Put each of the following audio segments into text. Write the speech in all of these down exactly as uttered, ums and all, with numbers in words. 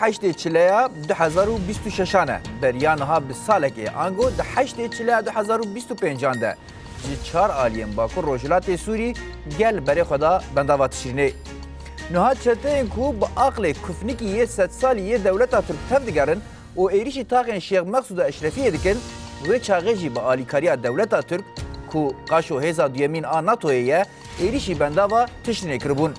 Heştê Çileya du hezar û bîst û şeşan e. Beriya niha bi salekê, ango di heştê Çileya du hezar û bîst û pêncan de ji çar aliyên Bakur Rojhilatê Sûrî gel berê xwe da bendava Tişrînê. Niha çeteyên ku bi aqlê kufnikî yê sedsalî yê dewleta Tirk tev digerin û êrîşî taxên Şêx Mexsûd û Eşrefiyê dikin, wê çaxê jî bi alîkariya dewleta Tirk ku qaşo hêza duyemîn a NATOyê ye, êrîşî bendava Tişrînê kiribûn.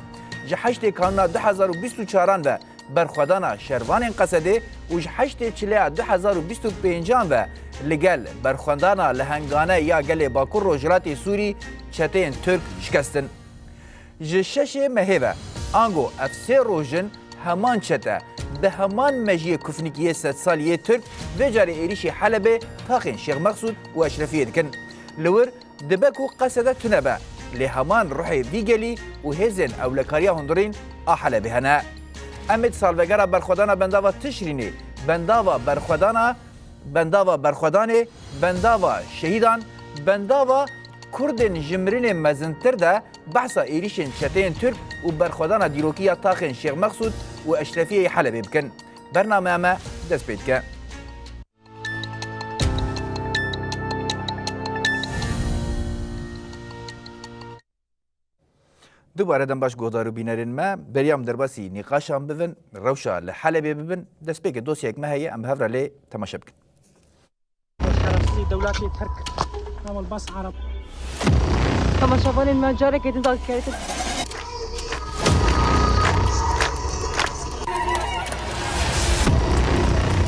Ji heştê Kanûna du hezar û bîst û çaran ve berxwedana şervanên Qesedê û ji heştê Çileya du hezar û bîst û pêncan ve li gel berxwedana lehengane ya gelê Bakur Rojhilatê Sûrî çeteyên Tirk şikestin. Ji şeşê mehê ve, ango ev sê roj in heman çete, bi heman mejiyê kufnikî yê sedsalî yê Tirk vê carê êrîşî Helebê, taxên Şêx Mexsûd û Eşrefiyê dikin. Li wir dibe ku Qesede tune be, lê heman ruhê vî gelî û hêzên ewlekariya hundirîn a Helebê hene. Em ê di salvegera berxwedana bendava Tişrînê, bendava berxwedana, bendava berxwedanê, bendava şehîdan, bendava Kurdên ji mirinê mezintir de behsa êrîşên çeteyên Tirk û berxwedana dîrokî ya taxên Şêx Mexsûd û Eşrefiyê yê Helebê bikin. Bernameya me dest pê dike. Dubare dem baş guhdar û bînerên me, beriya em derbasî nîqaşan bibin, rewşa li Helebê bibin, destpêkê dosyayek me heye, em bi hev re lê temaşe bikin. Şerefsizî dewletê Tirk, hemal bas Ereb. Temaşevanên me carekê din dagirkeritin.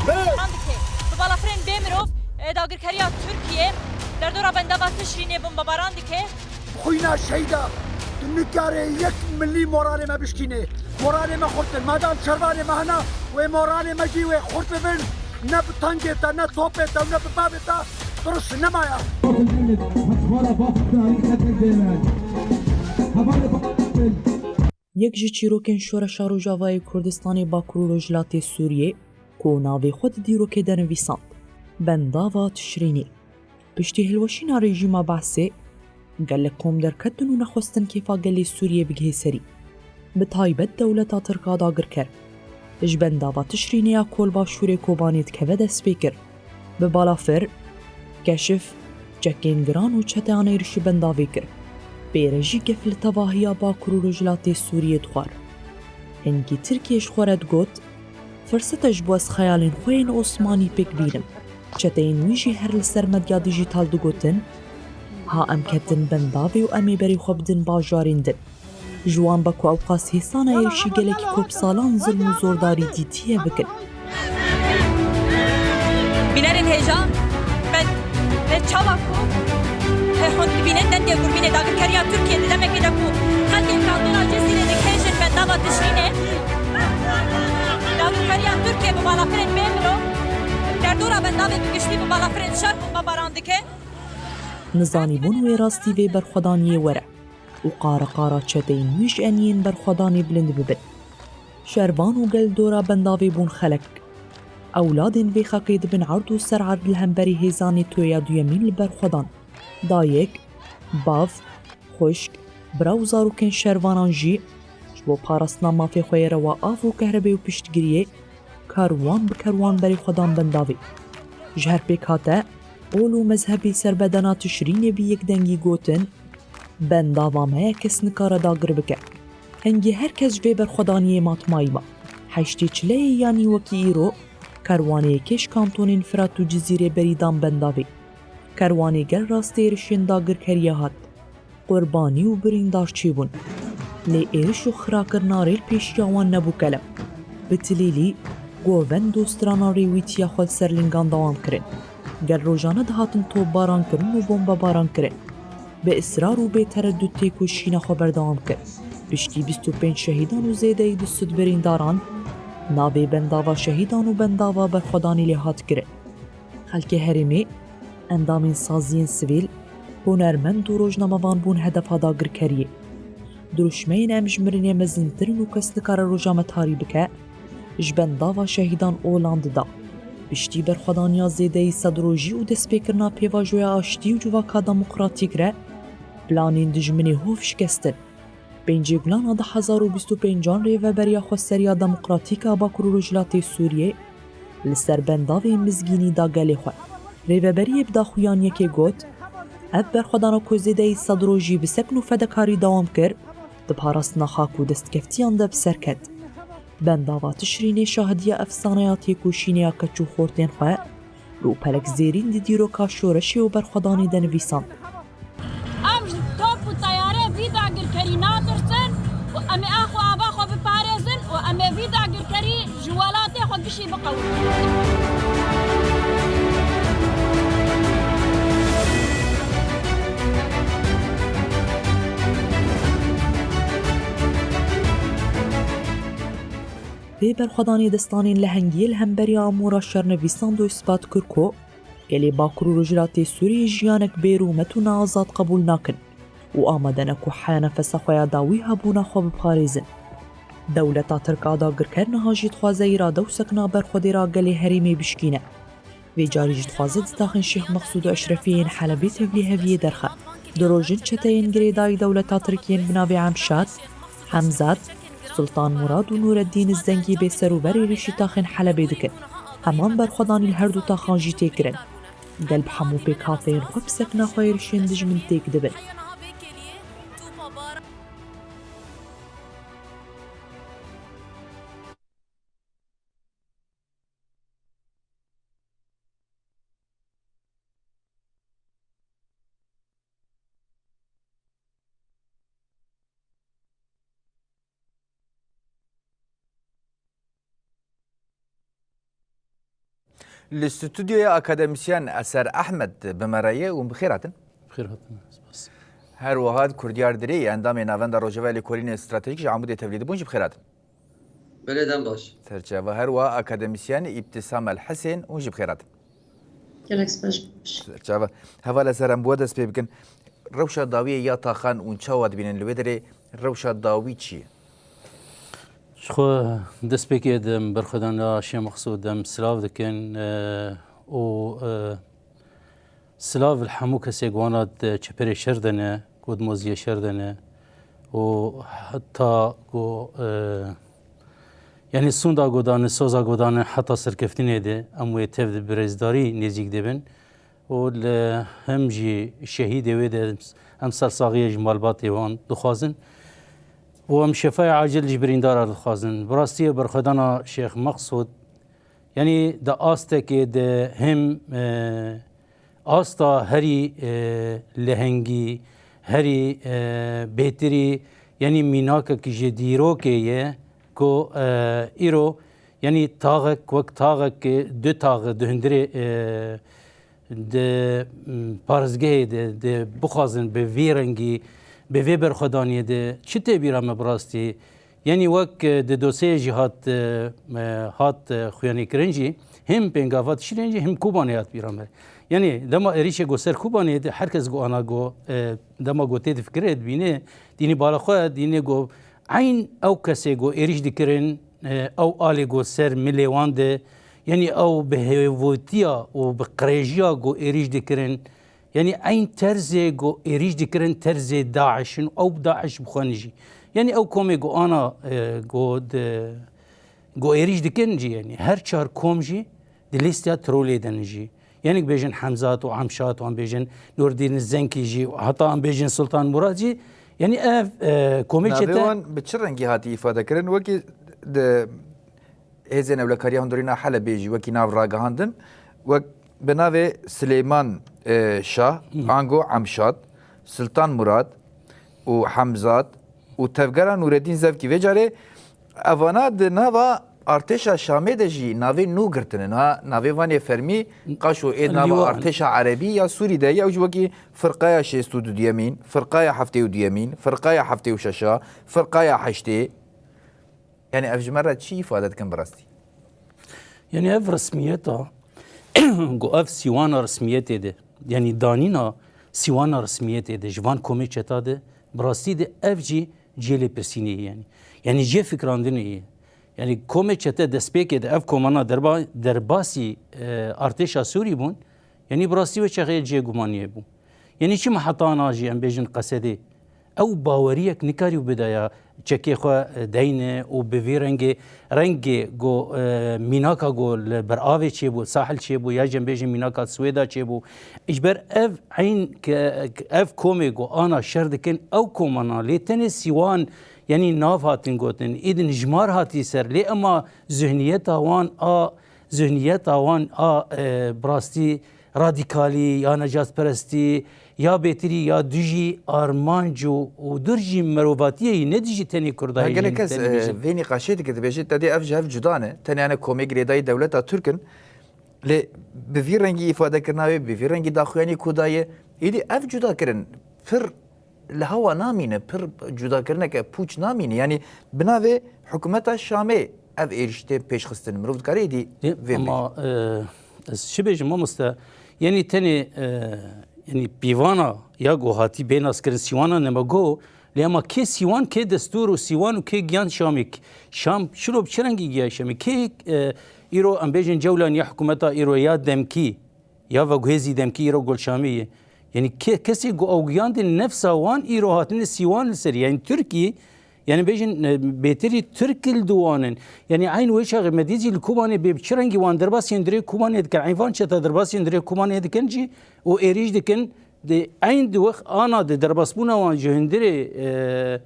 Dike. Bi balafirên bê mirov, e, dagirkeriya Tirkiye derdora bendava Tişrînê bombebaran dike. Xwîna şehîda, tu nikare yek milî moralê me bişkînê. Moralê me xurt in. Madam şervanê me hene, wê moralê me jî wê xurt bibin. Ne bi tankê te, ne topê te û ne bi bavê te durust nemaye. Yek ji çîrokên Şoreşa Rojavayê Kurdistanê Bakur û Rojhilatê Sûriyê ku navê xwe di dîrokê de nivîsand, bendava Tişrînê. Piştî hilweşîna rejîma Behsê, gelek kom derketin û nexwestin kêfa gelê Sûriyê bigihê serî. Bi taybet dewleta Tirk a dagirker. Ji bendava Tişrînê ya ku li başûrê Kobanê dikeve destpêkir. Bi balafir, keşif, çekên giran û çeteyan êrişî bendavê kir. Pê re jî gef li tevahiya Bakur û Rojhilatê Sûriyê dixwar. Hingî Tirkiye ji xwe re digot, firsete ji bo ez xeyalên xwe yên Osmanî pêk bînim. Çeteyên wî jî her li ser medya dijîtal digotin, ha em ketin bendavê û em ê berê xwe bidin bajarên din. Ji wan be ku ewqas hêsana êrişî gelekî ku bi salan zilm û zordarî dîtiye bikin. Bînerên hêja, me, me çawa ku, e, hûn dibînin dengê gurbînê dagirkeriya Tirkiye di demekê de ku xelkên kantona Cizîrê dikêjin bendava Tişrînê. Dagirkeriya Tirkiye bi balafirên bê mirov, derdora bendavê bi giştî bi balafirên şer bombebaran dike. Nizanîbûn wê rastî vê berxwedaniyê were û qara qara çeteyên wî ji eniyên berxwedanê bilind bibin. Şervan û gel dora bendavê bûn xelek. Ewladên vê xakê dibin erd û ser erd li hemberî hêzanê toya duyemîn li berxwedan. Dayik, bav, xwişk, bira û zarokên şervanan jî ji bo parastina mafê xwe yê rewa av û kehrebê û piştgiriyê, karwan bi kerwan berê xwe dan bendavê. Ji her pêk hate, ol û mezhebî serbedana Tişrînê bi yek dengî gotin, bendava me ye kes nikare dagir bike. Hingî her kes ji vê berxwedaniyê matmayî ma. Heştê Çileyê yanî wekî îro, kerwanê yekê ji kantonên Firat û Cizîrê berî dan bendavê. Kerwanê gel rastê êrişên dagirkeriya hat. Qurbanî û birîndar çêbûn. Lê êriş û xirakirina rê li pêşiya wan nebû kelem. Bi tilîlî, govend û strana rêwîtiya xwe li ser lingan dewam kirin. Gel rojane dihatin topbaran kirin û bombebaran kirin. Bi israr û bê teredût têkoşîna xwe berdewam kir. Piştî bîst û pênc şehîdan û zêdeyî du sed birîndaran, navê bendava şehîdan û bendava berxwedanê lê hat kirin. Xelkê herêmê, endamên saziyên sivîl, hunermend û rojnamevan bûn hedefa dagirkeriyê. Dirûşmeyên em ji mirinê mezintir in û kes nikare roja me tarî bike, ji bendava şehîdan olan dida. Piştî berxwedaniya zêdeyî sed rojî û destpêkirina pêvajoya aştî û civaka demokratîk re, planên dijminê hov şikestin. Pêncê Gulana du hezar û bîst û pêncan Rêveberiya Xweseriya Demokratîk a Bakur û Rojhilatê Sûriyê li ser bendavê Mizgînî da gelê xwe. Rêveberiyê bi daxuyaniyekê got, ev berxwedana ku zêdeyî sed rojî bi sekn û fedekarî dewam kir, di parastina xak û destkeftiyan de bi ser ket. Bendava Tişrînê şahidiya efsaneya têkoşînê ya keç û xortên xwe û pelek zêrîn di dîroka şoreşê û berxwedanê de nivîsand. Em ji top û teyarê vî dagirkerî natirsin û em ê ax û ava xwe biparêzin û em ê vî dagirkerî ji welatê xwe gişî biqewitin. Vê berxwedanê destanên lehengiyê li hemberiya amûra şer nivîsand û îspat kir ku gelê Bakur û Rojhilatê Sûriyê jiyanek bê rûmet û neazad qebûl nakin û amade ne ku heya nefesa xwe ya dawî hebûna xwe biparêzin. Dewleta Tirk a dagirker niha jî dixwaze îrade û sekna berxwedêra gelê herêmê bişkîne. Vê carî jî dixwaze di taxên Şêx Mexsûd û Eşrefiyê yên Helebê tevlî heviyê derxe. Di rojin çeteyên girêdayî dewleta Tirk yên bi navê Emşad, Hemzat, Sultan Murad û Nûreddîn Zengî bê ser û berê êrîşî taxên Helebê dikin. Heman berxwedanî li her du taxan jî tê kirin. Gel bi hemû pêkhateyên xwe bi sekna xwe êrîşên dijmin têk dibin. Li stûdyoya akademîsyen Eser Ehmed bi me re ye û bi xêr hatin. Bi xêr hatin, spas. Her wiha Kurdiyar Dirê, endamê Navenda Rojava Lêkolînê Stratejîk ji Amûdê tevlî dibûn, jî bi xêr hatin. Belê, dem baş. Serçava her wiha akademîsyen Îbtisam El Hisên, hûn jî bi xêr hatin. Gelek spas. Serçava. Heval Eser, em bi we dest pê bikin. Rewşa dawiyê ya taxan hûn çawa dibînin li wê derê? Rewşa dawî çi ye? Ji xwe destpêkê de em berxwedana Şêx Mexsûd em silav dikin, e, û, e, silav li hemû kesê ku wana di çeperê şer de ne, ku di moziyê şer de ne û heta ku, e, yanî sûnda ku dane, soza ku dane heta serkeftinê de em wê tev di birêzdarî nêzîk dibin. û li him jî şehîdê wê de em sersaxiyê ji malbatê wan dixwazin û em şefaya acil ji birîndara dixwazin. Bi rastî berxwedana Şêx Mexsûd, yanî di astekê de him, e, asta herî, e, lehengî, herî, e, bêtirî, yanî mînakek ji dîrokê ye ku, e, îro, yanî taxek wek taxek, e, du taxe di hundirê, e, di, m, parêzgehê de, de bixwazin bi vî rengî, bi vê berxwedaniyê de çi tê bîra me bi rastî? Yanî wek, e, di dosyeyê jî hat, e, e, hat, e, xuyanîkirin jî, him pêngava Tişrîn jî, him Kobanê hat bîra me. Yanî dema êrîşê ku ser Kobanê de her kes ku ana ku, e, dema ku tê difikire, dibîne, dînî bala xwe, dînê ku eyn ew kesê ku êrîş dikirin, e, ew alê ku ser milê wan de, Yanî ew bi hêvotiya û bi qirêjiya ku êrîş dikirin, yanî eyn terzê ku êrîş dikirin, terzê DAIŞ in, ew DAIŞ bi xwe ne jî. Yanî ew komê ku ana, e, ku di, ku êrîş dikin jî, yanî her çar kom jî di lîsteya trolê de ne jî. Yanî bêjin Hemzat û Emşat, wan bêjin Nurdîn Zenkî jî, heta em bêjin Sultan Murad jî. Yanî ev, e, komê Navê çete wan bi çi rengî hatî îfade kirin? Wekî di Hêzên Ewlekariya Hundirîna Helebê jî wekî nav ragihandin, wek bi navê Silêman, e, Şah, Hı. ango Emşad, Siltan Murad û Hemzat û tevgera Nûreddîn Zevkî. Vê carê evana di nava artêşa Şamê de jî navê nû girtine. Niha navê van ê fermî qaşo ê nava Lîwa. artêşa Erebî ya Sûrî de ye. Ew jî wekî firqaya şêst û duyemîn, firqaya heftê û duyemîn, firqaya heftê û şeş a, firqaya heştê. Yanî ev ji me re çi îfade dikin bi rastî? Yanî ev resmiyeta, ku ev sîwana resmiyetê de, yanî danîna sîwana resmiyetê de ji van komê çeta de, bi rastî de ev jî cihê lêpirsînê ye yanî. Yanî cihê fikrandinê ye. Yanî komê çete destpêkê de ev komana derba-, derbasî, e, artêşa Sûrî bûn, yanî bi rastî wê çaxê cihê gumaniyê bû. Yanî çima heta ana jî em bêjin Qesedê, ew baweriyek nikarî bidaya çekê xwe deyne û bi vî rengê, rengê ku, e, mînaka ku li ber avê çêbû, sahil çêbû, ya jî em bêjin mînaka Swêda çêbû. Ji ber ev eyn ke, ev komê ku ana şer dikin, ew komana lê tenê sîwan, yanî nav hatin gotin, îdin jimar hatî ser, lê ema zihniyeta wan a, zihniyeta wan a, e, bi rastî radîkalî ya necatperestî ya bêtirî ya dijî armanc û, û dijî mirovatiyê yî, ne dijî tenê Kurda Ha, yê gelek jî kes, tenê e, dijî. Vê nîqaşê dike, dibêje, te dê ev ji hev cuda ne. Tenê yani komê girêdayî dewleta Tirk in. Lê bi vî rengî îfadekirina wê, bi vî rengî daxuyanî ku daye, êdî ev cudakirin pir li hewa namîne, pir cudakirineke pûç namîne. Yanî bi navê hikûmeta Şamê ev êrîş tê pêşxistin. Mirov dikare êdî Yê, vê bêje. Ama, e, ez çi bêjim mamoste? Yanî tenê, e, yanî pîvana ya ku hatî bê naskirin sîwana nema go, lê ema kê sîwan, kê destûr û sîwan û kê giyan Şamê? Şam çilo bi çi rengî giya Şamê? Kê, e, îro em bêjin cewlan ya hikûmeta îro ya demkî, ya veguhêzî demkî îro gol Şamê ye. Yanî ke-, kesê ku ew giyandin nefsa wan îro hatine sîwan li ser. Yanî Tirkî, yanî bêjin, e, bêtirî Tirk li diwan in. Yanî eyn wê çaxê me dî jî li Kobanê bê bi çi rengî wan derbasiyên dirê Kobanê dikin. Eyn van çeta derbasiyên dirê Kobanê dikin jî û êrîş dikin. Di eyn di wext ana di derbasbûna wan ji hundirê, e,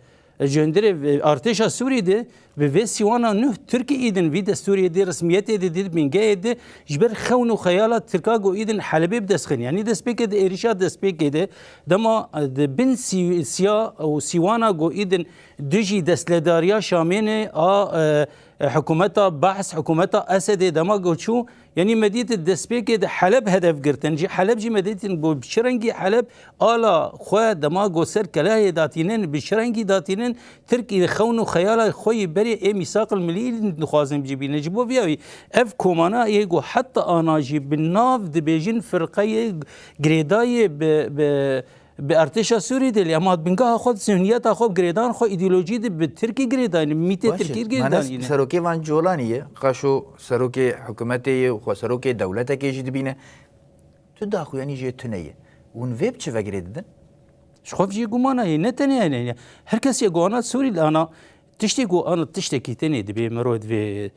Ji hundirê artêşa Sûrî de bi vê sîwana nuh Tirkî îdin vî destûrê de, resmiyetê de, di bingehê de ji ber xewn û xeyala Tirka ku îdin Helebê bi dest xin. Yanî destpêkê de êrîşa destpêkê de dema, e, di bin sî-, siya û sîwana ku îdin dijî destledariya Şamê ne a, e, e, hikûmeta Behs, hikûmeta Esedê dema ku çû, Yanî me dît destpêkê de Heleb hedef girtin. Ji Heleb jî me dîtin ku bi çi rengî Heleb ala xwe dema ku ser kelahê datînin, bi çi rengî datînin, Tirk î xewn û xeyala xwe yî berê ê mîsaqil milî dixwazin cibîne. Ji bo viya wî ev komana yê ku heta ana jî bi nav dibêjin firqeyê girêdayê bi, bi Bi artêşa Sûrî de lê, ema bingeha xwe, zihniyeta xwe, girêdan xwe, îdeolojî de bi Tirkî girêdayî ne, mîtê Tirkî girêdayî ne. Serokê van Colanî ye, qaşo serokê hikûmetê ye û xwe serokê dewletekê jî dibîne. Tu daxuyanî jê tune ye. Hûn vê bi çi ve girê didin? Ji xwe jî gumana ye, ne tenê hene ye. Her kesê ku ana Sûrî li ana tiştê ku ana tiştekî tenê dibê mirov divê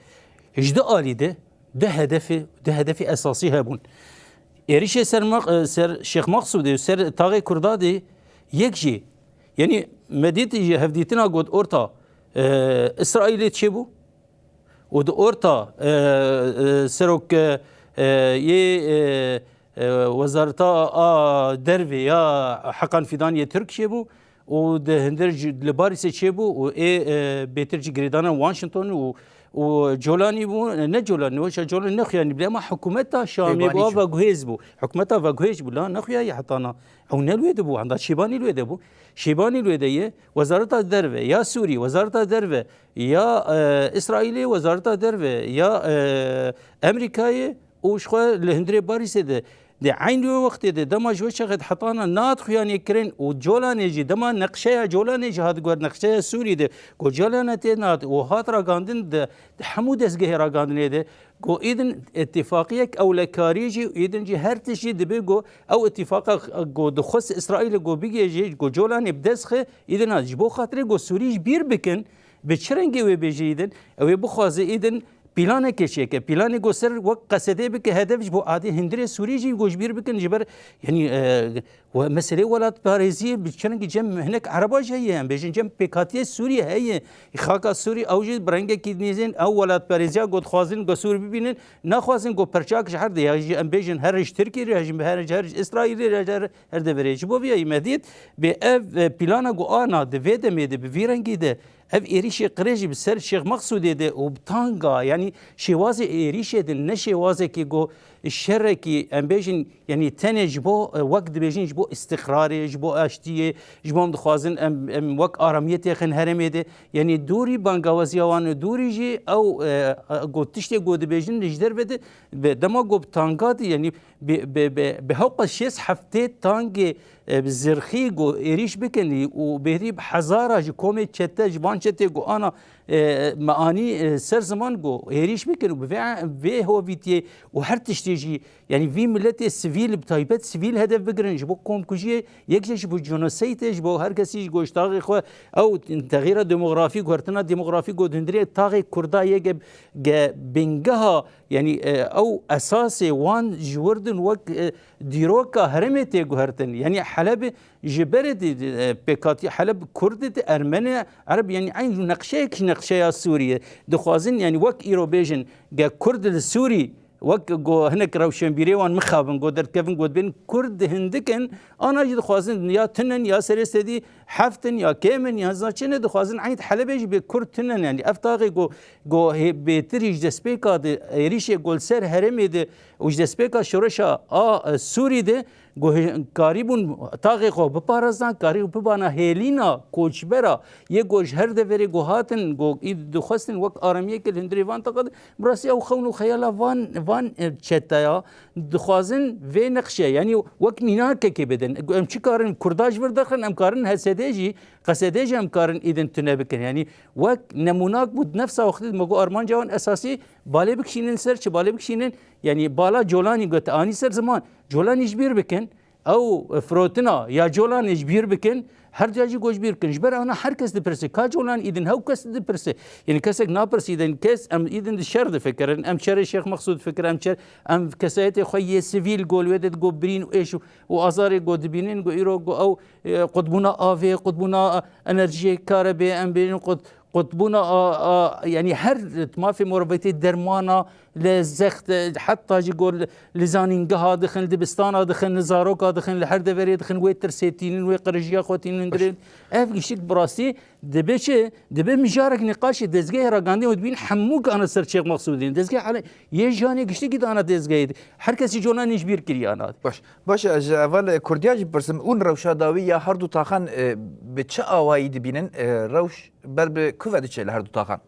ji du alî de du hedefê, du hedefê esasî hebûn. Êrişê ser Maq-, e, ser Şêx Maqsûdê û ser taxê Kurda de yek jî, yanî me dît ji hevdîtina got orta, e, Îsraîlê çêbû û di orta, e, e, serok, e, e, yê, e, e, wezareta a dervê ya Heqan Fîdan yê Tirk çêbû û di hundir ji, li Parîsê çêbû û ê, e, bêtir jî girêdana Washington û, û Colanî bû, ne Colanî, weşa Colanî nexuyanî bile, ema hikûmeta Şamê bû, Kobani çû. Ava guhêz bû. Hikûmeta veguhêz bû, la nexuyayî hetana. Ew ne li wê de bû, henda Şêbanî li wê de bû. Şêbanî li wê de ye, wezareta derve ya Sûrî, wezareta derve ya, e, Îsraîlê, wezareta derve ya, e, Amerîkayê, û ji xwe li hundirê Parîsê de, di eynî wê wextê de dema ji wê çaxê de hetana nat xuyanê kirin û Colanê jî dema neqşeya Colanê jî hat guher neqşeya Sûrî de, ku Colane tê nat û hat ragandin de, di hemû dezgehê ragandinê de, ku îdin îtîfaqiyek ewlekarî jî û îdin jî her tişt jî dibe ku ew îtîfaqa ku dixwest Îsraîlê ku bigihêje, ku Colanê bi dest xe, îdin hat ji bo xatirê ku Sûrî ji bîr bikin, bi çi rengê wê bêje îdin, ew ê bixwaze îdin Planekê çêke, planê ku ser wek qesedê bike hedef ji bo adê hundirê Sûrî jî ku ji bîr bikin, ji ber, yanî, e, we-, meselê welatparêziyê bi çi rengî cem hinek Ereba jî heye, em bêjin cem pêkhatiyê Sûriyê heye. Xaka Sûrî ew jî bi rengekî nêzên ew welatparêziya ku dixwazin ku Sûrî bibînin, naxwazin ku perçak ji her de, ya jî em bêjin her ji Tirkiyê re, ya jî her, her ji Îsraîlê re, her, her deverê. Ji bo viyayî me dît, bê ev, e, plana ku ana di vê demê de, bi vî rengî de, Ev êrîşê qirêjî bi ser Şêx Meqsûdê de û bi tanga, yanî şêwazê êrîşê de ne şêwazekî ku şerekî, em bêjin, yanî tenê ji bo, e, wek dibêjin ji bo îstiqrarê, ji bo aştiyê, ji bo em dixwazin em, em wek aramiyê têxin herêmê de, yanî dûrî bangawaziya wan, dûrî jî ew, e, e, ku tiştê ku dibêjin ji derve de, bi dema ku bi tanga de, yanî bi, bi, bi, bi hewqa şêst heftê tangê, e, bi zirxî ku êrîş bikin û bêrî bi hezara ji komê çete, ji van çetê ku ana E, me anî, e, ser ziman ku êrîş bikin û bi vê, vê hovîtiyê û her tiştê jî, yanî vî miletê sivîl, bi taybet sivîl hedef bigirin, ji bo komkujiyê yek jî ji bo genoseydê, ji bo her kesî ji goştagê xwe ew texîra demografî, guhertina demografî ku di hundirê taxê Kurda yê ge, ge bingeha, yanî, e, ew esasê wan ji wir din wek, e, dîroka herêmê tê guhertin. Yanî Heleb ji berê di, di, e, pêkhatî Heleb Kurd di Ermenê Ereb, yanî eyn nexşeyek ji nexşeya Sûriyê dixwazin, yanî wek îro bêjin, ge Kurd li Sûrî, wek go hinek rewşenbîrê wan mixabin, go derdikevin, go dibên Kurd di hindik in, ana jî dixwazin ya tinin, ya serê sedî heft in, ya kêm in, ya zaçine dixwazin eyn Helebê jî bê Kurd tinin, yanî ev taxê go, go hê-, bêtirî ji destpêka di êrîşê go li ser herêmê di û ji destpêka şoreşa a, e, Sûrî de, ku hi-, karîbûn taxê xwe biparastan, karî bibana hêlîna koçbera yê ku ji her deverê ku hatin, ku î dixwestin wek aramiyekê li hundirê van taxa de, bi rastî ew xewn û xeyala van, van, e, çeteya dixwazin vê nexşe, yanî wek mînakekê bidin. Ku em çi karin Kurda ji vir derxin, em karin H S D jî, H S D jî em karin îdin tune bikin. Yanî wek nemûnak bû, di nefsa wextê de me got armanca wan esasî balê bikişînin ser çi, balê bikişînin, yanî bala Colanî got, anî ser ziman, Colanî ji bîr bikin, ew firotina ya Colanê ji bîr bikin, her duya jî ku ji bîr bikin. Ji ber ana her kes dipirse, ka Colan îdin hew kes dipirse. Yanî kesek napirse îdin, kes em îdin di şer difikirin, em şerê Şêx Mexsûd difikirin, em şer, em kesayetê xwe yê sivîl go li wê de digo birîn û êş û, û azarê go dibînin, go îro go ew, e, qutbûna avê, qutbûna enerjiyê karebê, em bêjin qut-, qutbûna a, a, yanî her mafê morebetê dermana li zext, heta jî got li, li zanîngeha dixin, li dibistana dixin, li zaroka dixin, li her deverê dixin, wê tirsê tînin, wê qirijiya xwe tînin dirin. Ev giştik bi rastî dibe çi? Dibe mijarek nîqaşê dezgehê ragandin û dibîn hemû gana ser Şêx Mexsûdîn. Dezgehê ele yê jiyanê giştikî dana dezgehê. Her kesî Colanê ji bîr kiriye ana. Baş. Baş e, ji heval Kurdiya jî bipirsim, hûn rewşa dawî ya her du taxan, e, bi çi awayî dibînin? E, rewş ber bi ku ve diçe li her du taxan?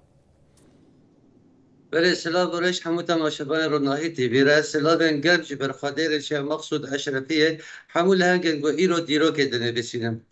Belê, silav û rêz hemû temaşevanên Ronahî T V re. Silavên germ ji berxwedêrên Şêx Mexsûd Eşrefiyê, hemû lehengên ku îro dîrokê dinivîsînin.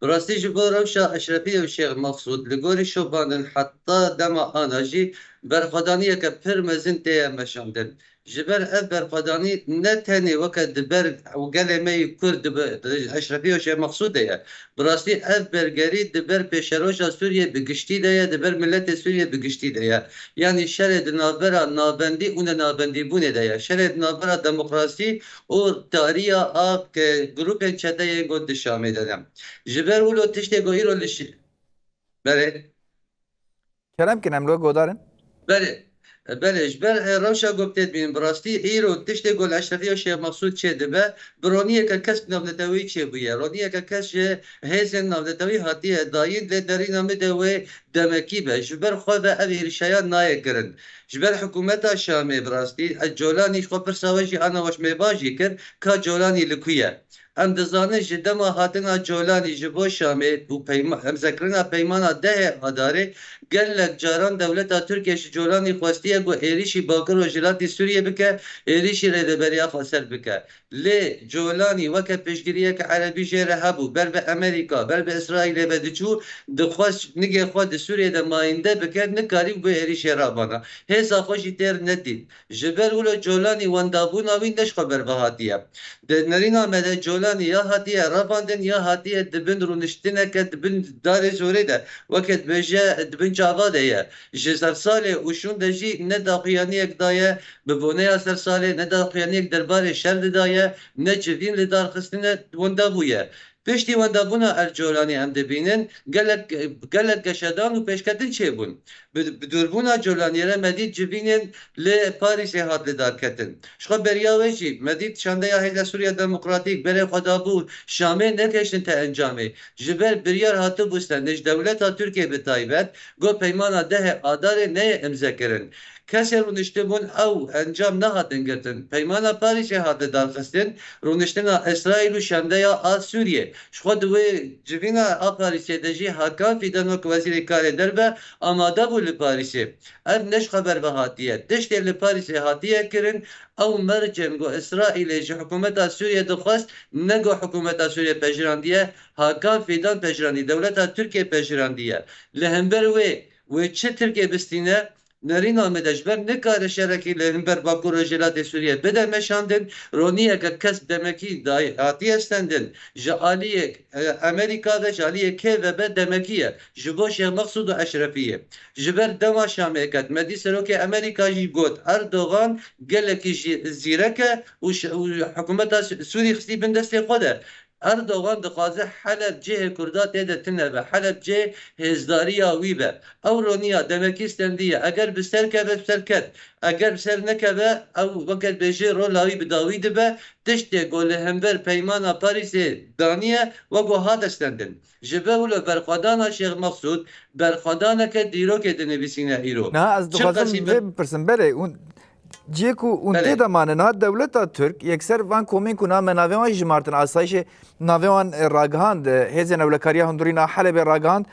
Bi rastî ji bo rewşa Eşrefiyê û Şêx Mexsûd, li gorî şopandin heta dema ana jî berxwedaniyeke pir mezin tê ye meşandin. Ji ber ev berxwedanî ne tenê weke di ber gelê me yê Kurd di bi-, Eşrefî û Şêx Mexsûd de ye. Bi rastî ev bergerî di ber pêşeroja Sûriyê bi giştî de ye, di ber miletê Sûriyê bi giştî de ye. Yanî şerê di navbera navbendî û nenavbendîbûnê de ye. Şerê di navbera demokrasî û tariya a ke grûpên çeteyên got di Şamê de ne. Ji ber wilo tiştê ku îro li şi-, Belê. Kerem kin, em li we guhdar in. Belê. Belê, ji ber, e, rewşa ku tê dibînin, bi rastî îro tiştê ku li Eşrefiya Şêx Mexsûd çêdibe, bi roniyeke kesk navneteweyî çêbûye. Roniyeke kesk ji hêzên navneteweyî hatiye dayîn, lê derîna min de wê demekî be. Ji ber xwe ve ev êrîşeya nayê kirin. Ji ber hikûmeta Şamê bi rastî, e, Colanî ji xwe pirsa we jî ana we ji mêva jî kir, ka Colanî li ku ye? Em dizanin ji dema hatina Colanî ji bo Şamê û peyma-, emzekirina peymana dehê Adarê, gelek caran dewleta Tirkiye ji Colanî xwestiye ku êrîşî Bakur Rojhilatî Sûriyê bike, êrîşî rêveberiya xweser bike. Lê Colanî weke piştgiriyeke erebî jê re hebû, ber bi Amerîka, ber bi Îsraîlê ve diçû, dixwest nigê xwe di Sûriyê de mayînde bike, nikarîbû bi êrîşê rabana. Hêza xwe jî têr nedît. Ji ber wilo Colanî wendabûna wî ne ji xwe ber ve hatiye. Di nerîna me de Colanî ya hatiye revandin ya hatiye di bin rûniştineke di bin darê zorê de, weke dibêje di bin çava de ye. Ji sersalê û şûn de jî ne daxuyaniyek daye, bi boneya sersalê ne daxuyaniyek derbarê şer didaye, ne civîn li dar xistine wenda bûye. Piştî wendabûna El Colanî em dibînin gelek, gelek geşedan û pêşketin çêbûn. Bi, bi dûrbûna Colanî re me dît civînên li Parîsê hat lidarketin. Ji xwe beriya wê jî me dît şandeya Hêza Sûriya Demokratîk berê xwe dabû Şamê, negihiştin te encamê. Ji ber biryar hatibû stendin, ji dewleta Tirkiyê bi taybet, got peymana dehê Adarê neyê imzekirin. Kesê rûniştibûn ew encam nehatin girtin. Peymana Parîsê hat lidarxistin, rûniştina Îsraîl û şandeya a Sûriyê. Ji xwe di wê civîna a Parîsê de jî Hakan Fîdan wek wezîrê karê derve amade bû li Parîsê. Ev ne ji xwe ber ve hatiye. Tiştê li Parîsê hatiye kirin, ew mercên ku Îsraîlê ji hikûmeta Sûriyê dixwest, ne ku hikûmeta Sûriyê pejirandî ye, Hakan Fîdan pejirandî, dewleta Tirkiyê pejirandî ye. Li hember wê Wê çi Tirkê bistîne? Nerîna me de ji ber nikare şerekî li hember Bakur Rojhilatê Sûriyê bide meşandin, roniyeke kes demekî dayî hatiye stendin. Ji aliyê, e, Amerîka ve, ji aliyê K G B demekî ye. Ji bo Şêx Meqsûd û Eşrefiyê. Ji ber dema Şamê ket, me dî serokê Amerîka jî got, Erdogan gelekî jî zîrek e û ş-, û hikûmeta Sû-, Sûrî xistî bin destê xwe de. Erdogan dixwaze Heleb cihê Kurda tê de tune be, Heleb cihê hêzdariya wî be. Ew roniya demekî stendiye. Eger bi ser keve, bi ser ket. Eger bi ser nekeve, ew weke dibêje rola wî bi dawî dibe. Tiştê ku li hember peymana Parîsê daniye, wek ku hate stendin. Ji ber wilo berxwedana Şêx Meqsûd, berxwedaneke dîrokê dinivîsîne îro. Niha ez Çim dixwazim qesî vê bipirsim, berê, hûn cihê ku hûn Belê. tê de mane, niha dewleta Tirk yekser van komên ku niha me navê wan jî jimartin, asayişê navê wan, e, ragihand, e, hêzên ewlekariya hundirîna Helebê ragihand,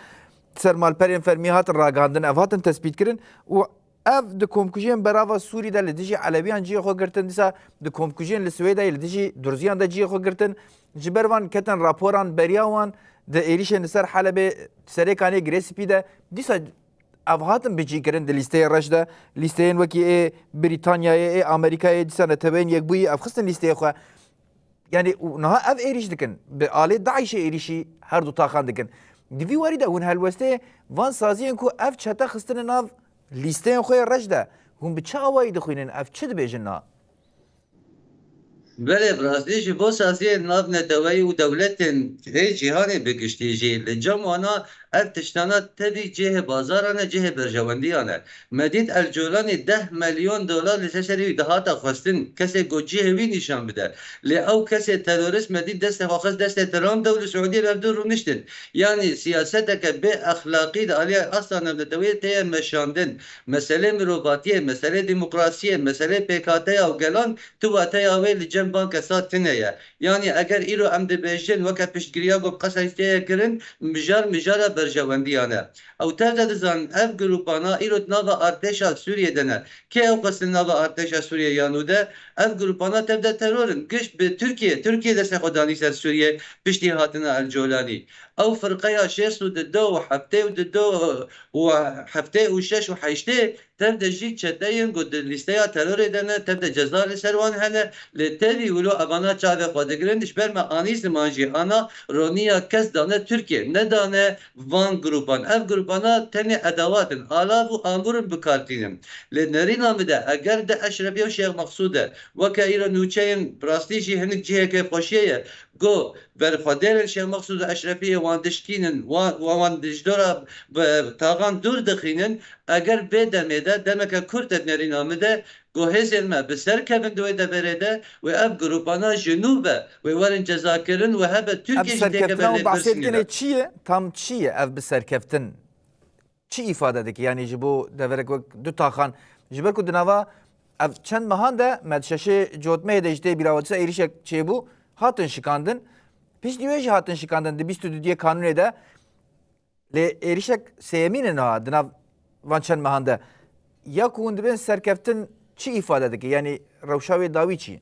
ser malperên fermî hatin ragihandin, ev hatin tespîtkirin û ev di komkujiyên berava Sûrî de li dijî Elewiyan cihê xwe girtin, dîsa di komkujiyên li Swêdeyê li dijî Durziyan de cihê xwe girtin. Ji ber van ketin raporan beriya wan di êrîşên li ser Helebê, Serê Kanê Girê Spî de, dîsa ev hatin bicîkirin di lîsteyê reş de, lîsteyên wekî ê Brîtanyayê, ê Amerîkayê, dîsa Neteweyên Yekbûyî ev xistin lîsteyê xwe. Yani, û niha ev êrîş dikin, bi alê DAIŞê êrîşî her du taxan dikin. Di vî warî de hûn helwestê van saziyên ku ev çete xistine nav lîsteyên xwe yê reş de, hûn bi çi awayî dixwînin, ev çi dibêjin niha? Belê, bi rastî ji bo saziyên navneteweyî û dewletên ê cîhanê bi giştî jî, li cem wana ev tiştana tevî cihê bazaran e, cihê berjewendiyan e. Me dît El Colanî deh milyon dolar li ser serî wî dihata xwestin, kesê ku cihê wî nîşan bide. Lê ew kesê terorist me dît destê xwe xist destê Trump de û li Siûdiyê bi hev du rûniştin. Yanî siyaseteke bê exlaqî di aliyê asta navneteweyê tê ye meşandin. Meselê mirovatiyê, meselê demokrasiyê, meselê pêkhateya û gelan, tu wateya wê li cem van kesa tune ye. Yanî eger îro em dibêjin weke piştgiriya ku bi qesey tê ye kirin, mijar mijara berjewendiyan e. Ew tev de dizanin ev grûpana îro di nava artêşa Sûriyê de ne. Kê ew xwestin nava artêşa Sûriyê ya nû de? Ev grûpana tev de teror in. Gişt bi Tirkiye, Tirkiye destê xwe danî ser Sûriyê piştî hatina El Colanî. Ew firqeya şêst û du û heftê û du û heftê û şeş û heştê tev de jî çeteyên ku di lîsteya terorê de ne, tev de ceza li ser wan hene, lê tevî wilo evana çavê xwe digirin, ji ber me anî ziman jî ana roniya kes dane Tirkiye, nedane van grûpan. Ev grûpana tenê edawat in, alav û amûr in bi kar tînin. Lê nerîna min de, eger di Eşrefî û Şêx Meqsûd e, weke îro nûçeyên bi rastî jî hinek cihê kêfxweşiyê ye, ku berxwedêrên Şêx Meqsûd û Eşrefiyê wan dişkînin, wan, wan, wan ji dora bi taxan dûr dixînin, eger bê demê de, demeke kurt e nerîna min de, ku hêzên me bi ser kevin di wê deverê de, wê ev grûpana ji nû ve, wê werin cezakirin, wê hebe Ev Tirkiye jî têkeve serkeftina û lê bahsê pirsîne. dikinê çi ye? Tam çi ye ev bi serkeftin? Çi îfade dike? Yanî ji bo deverek wek du taxan, ji ber ku di nava ev çend mehan de me di şeşê cotmehê de ji tê bîra we dîsa êrîşek çêbû, hatin şikandin. Piştî wê jî hatin şikandin di bîst û duyê kanûnê de. Lê êrîşek sêyemîn e niha di nav van çend mehan de. Ya ku hûn dibên serkeftin çi îfade dike? Yanî rewşa wê dawî çi ye?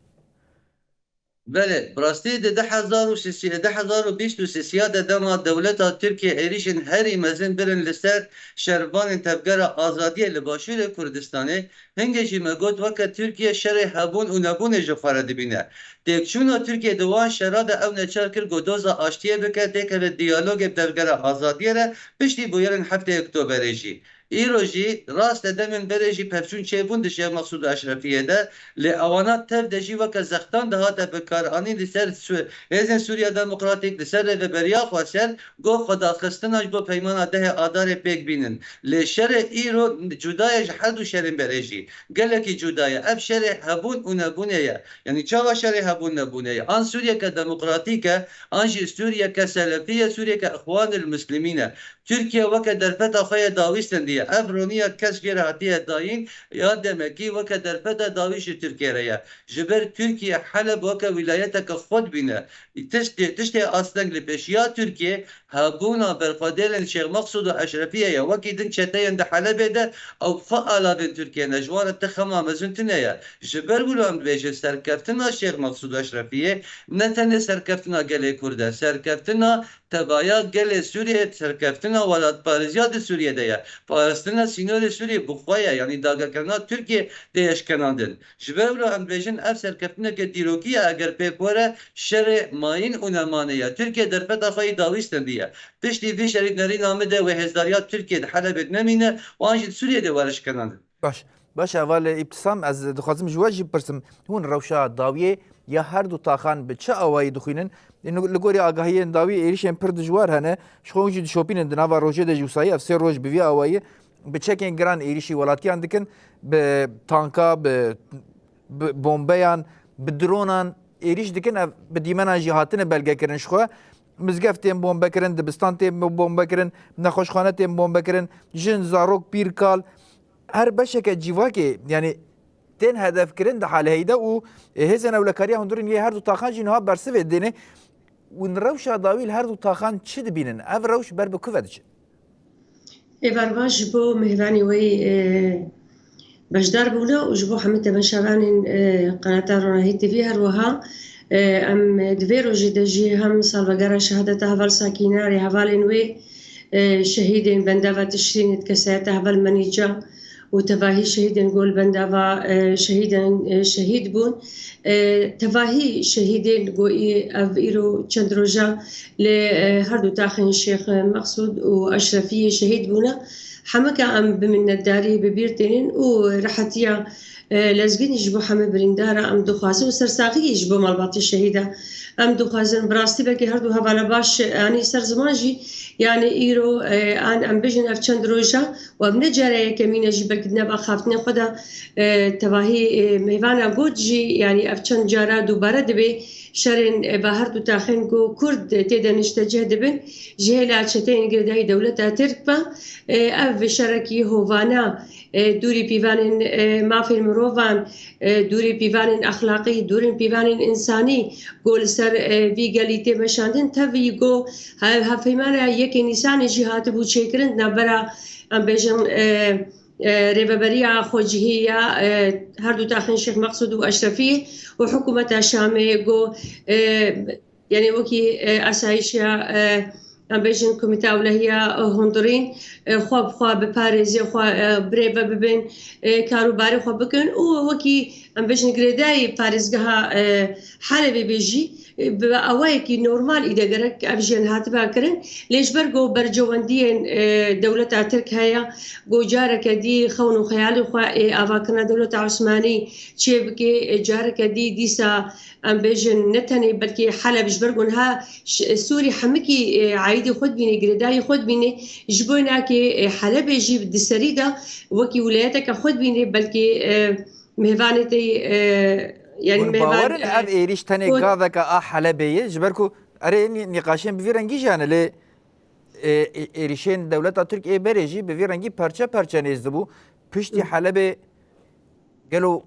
Belê, bi rastî di du hezar û sê, du hezar û bîst û sê de dema dewleta Tirkiye êrîşên herî mezin birin li ser şervanên Tevgera Azadiyê li Başûrê Kurdistanê, hingê jî me got weke Tirkiye şerê hebûn û nebûnê ji xwe re dibîne. Têkçûna Tirkiye di wan şera de ew neçar kir ku doza aştiyê bike, têkeve diyalogê bi Tevgera Azadiyê re piştî bûyerên heftê Oktoberê jî. Îro jî rast e demên berê jî pevçûn çêbûn di Şêx Meqsûd û Eşrefiyê de, lê ewana tev de jî weke zextan dihate bikaranîn li ser Su-, Hêzên Sûriya Demokratîk, li ser Rêveberiya Xweser, got xwedaxistina ji bo peymana dehê Adarê pêk bînin. Lê şerê îro cuda ye ji her du şerên berê jî. Gelekî cuda ye. Ev şerê hebûn û nebûnê ye. Yanî çawa şerê hebûn nebûnê ye? An Sûriyeke demokratîk e, an jî Sûriyeke selefî ye, Sûriyeke Îxwanil Muslimîn e. Tirkiye weke derfeta xwe yê dawî stendiye. Ev roniya kes jê re hatiye dayîn ya demekî weke derfeta dawî ji Tirkiye re ye. Ji ber Tirkiye Heleb weke wîlayeteke xwe dibîne. Tiştê, tiştê asteng li pêşiya Tirkiye hebûna berxwedêrên Şêx Meqsûd û Eşrefiyê ye. Wekî din çeteyên di Helebê de ew xwe alavên Tirkiye ne. Ji wan re ti xema mezin tune ye. Ji ber wilo em dibêjin serkeftina Şêx Meqsûd û Eşrefiyê ne tenê serkeftina gelê Kurd e. Serkeftina tevaya gelê Sûriyê, serkeftina welatparêziya di Sûriyê de ye. Xwestina sînorê Sûriyê bi xwe ye, yanî dagirkirina Tirkiyê tê eşkenandin. Ji ber wilo em dibêjin ev serkeftineke dîrokî ye, eger pêk were şerê mayîn û nemanê ye. Tirkiye derfeta xwe yî dawî stendî ye. Piştî vî şerî nerîna min de wê hêzdariya Tirkiyê di Helebê de nemîne û an jî di Sûriyê de were şkenandin. Baş. Baş, hevalê Îbtisam, ez dixwazim ji we jî bipirsim. Hûn rewşa dawiyê ya her du taxan bi çi awayî dixwînin? Li gorî agahiyên dawî êrîşên pir dijwar hene. Ji xwe hûn jî dişopînin di nava rojê de jî wisa ye. Ev sê roj bi vî awayî bi çekên giran êrîşî welatiyan dikin. Bi tanka, bi, bi bombeyan, bi dronan êrîş dikin. Ev bi dîmenan jî hatine belgekirin ji xwe. Mizgeft tên bombekirin, dibistan tên bombekirin, nexweşxane tên bombekirin, jin, zarok, pîr, kal, her beşeke cîvakê, yanî tên hedefkirin di halehî de û, e, hêzên ewlekariya hundirîn yê her du taxan jî niha bersivê dêne. Hûn rewşa dawî li her du taxan çi dibînin? Ev rewş ber bi ku ve diçe? Êvarbaş ji bo mêvanê we yî, e, beşdar bûne û ji bo hemî temaşevanên, e, qenata Ronahî T V her wiha, e, em di vê rojê de jî hem salvegera şehadeta heval Sakîne, rêhevalên wê, e, şehîdên bendava Tişrînê di kesayeta heval Menîca û tevahî şehîdên ku li bendava, e, şehîdên, e, şehîd bûn. E, tevahî şehîdên ku î-, ev îro çend roja li, e, her du taxên Şêx Meqsûd û Eşrefiyê şehîd bûne. Hemeke em bi minnetdarî bi bîr tênin û rehetiya, e, lezgînî ji bo hemî birîndara em dixwazin û sersaxiyê ji bo malbatê şehîda em dixwazin. Bi rastî belkî her du hevala baş, e, anî ser ziman jî, yanî îro, e, an em bêjin ev çend roja û ev ne cara yekemîn e jî belkî di nava axaftinê xwe de, e, tevahî, e, mêvana got jî, yanî ev çend cara dubare dibe şerên, e, ba her du taxên ku Kurd tê de niştecih dibin, ji hêla çeteyên girêdayî dewleta Tirk ve, e, ev şerekî hovana, e, dûrî pîvanên, e, mafên mirovan, e, dûrî pîvanên exlaqî, dûrî pîvanên însanî ku li ser, e, vî gelî tê meşandin, tevî ku he-, hevpeymana yekê Nîsanê jî hatibû çêkirin di navbera, em bêjin, e, e, rêveberiya xwecihî ya, e, her du taxên Şêx Meqsûd û Eşrefiyê û hikûmeta Şamê ku, e, yanî wekî, e, asayişa, e, em bêjin Komîta Ewlehiya, e, Hundirîn, e, xwe bi xwe biparêzê xwe, e, birêve bibin, e, karûbarê xwe bikin û wekî em bêjin girêdayî parêzgeha, e, Helebê bê jî, e, bi awayekî normal îde gerek ev jiyên hatiba kirin. Lê ji ber ku bercewendiyên, e, dewleta Tirk heye, ku careke dî xewn û xeyalê xwe ê avakirina dewleta Osmanî çêbike, e, careke dî dîsa em bêjin ne tenê belkî Heleb ji ber ku niha ş-, Sûrî hemikî, e, aîdê xwe dibîne, girêdayî xwe dibîne. Ji bo nakê, e, Helebê jî di serî de wekî wilayeteke xwe dibîne, belkî, e, mêvanê tê, e, yanî Hûn bawer in mêvan, e, ev êrîş tenê Hûn gaveke a Helebê ye? Ji ber ku erê nî-, nîqaşên bi vî rengî jî hene, lê, e, e, êrîşên dewleta Tirk ê berê jî bi vî rengî perçe perçe nêz dibû. Piştî Hı. Helebê gelo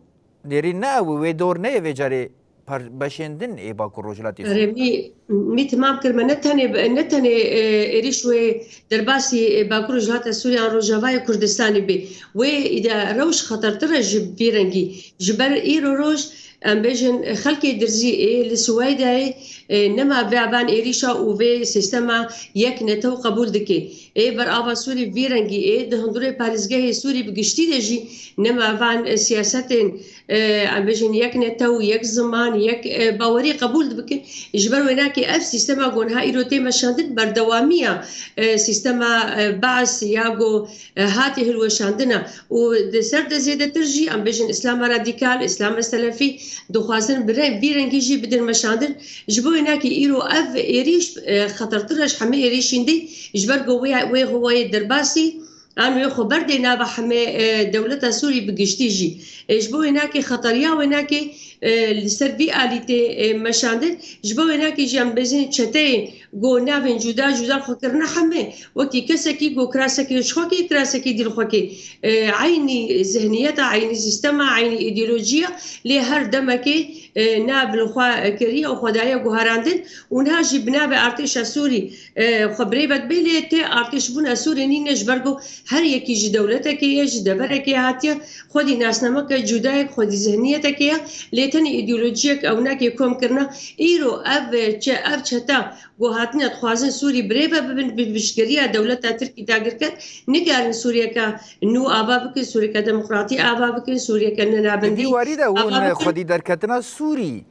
nêrîn ne ew, wê dor neyê vê carê par-, beşên din ê Bakur Rojhilatê Sûriyê? Erê, mî, mî timam kir me. Ne tenê, ne tenê, e, êrîş wê derbasî, e, Bakur Rojhilata Sûriyê an Rojavayê Kurdistanê bê. Wê îde rewş xetertir e ji vî rengî. Ji ber îro roj, em bêjin, xelkê Dirzî ê li Siweydayê, e, nema vê van êrîşa û vê sîstema yek netew qebûl dike. Ê berava Sûrî vî rengî ê di hundirê parêzgehê Sûrî bi giştî de jî nema van, e, siyasetên, e, em bêjin yek netew, yek ziman, yek, e, bawerî qebûl dibikin. Ji ber wê nakê ev sîstema ku niha îro tê meşandin berdewamiya, e, sîstema, e, Baas ya ku, e, hatî hilweşandina û di ser de zêdetir jî em bêjin Îslama radîkal, Îslama selefî dixwazin bi re-, vî rengî jî bidin meşandin. Ji bo wê nakê îro ev êrîş, e, xetertir e ji hemî êrîşên dî, ji ber ku wê, wê hewayê derbasî an wê xwe berdê nava hemê, e, dewleta Sûrî bi giştî jî. E, ji bo wê nakê xeteriya wê nakê, e, li ser vî alî tê, e, meşandin. Ji bo wê nakê jî em bêjin çeteyên ku navên cuda cuda xwe kirine hemê. Wekî kesekî ku kirasekî ji xwe kê, kirasekî dî li xwe kê. E, eynî zihniyeta, eynî sîstema, eynî îdeolojiya, lê her demekê e, nav li xwe kiriye û xwe daye guherandin û niha jî bi navê artêşa Sûrî, e, xwe birêve dibe, lê tê artêşbûna Sûrî nîne, ji ber ku her yekî ji dewletekê ye, ji deverekê hatiye, xwedî nasnameke cudayek, xwedî zihniyetekê ye, lê tenê îdeolojiyek ew nake kom kirina. Îro ev, e, çe-, ev çeta ku hatine dixwazin Sûrî birêve bibin, bi piştgiriya dewleta Tirkî dagirker, nikarin Sûriyeke nû ava bikin, Sûriyeke demokratî ava bikin, Sûriyeke Di vî nenabendî warî de hûn ava bikin. Xwedî derketina Sûrî,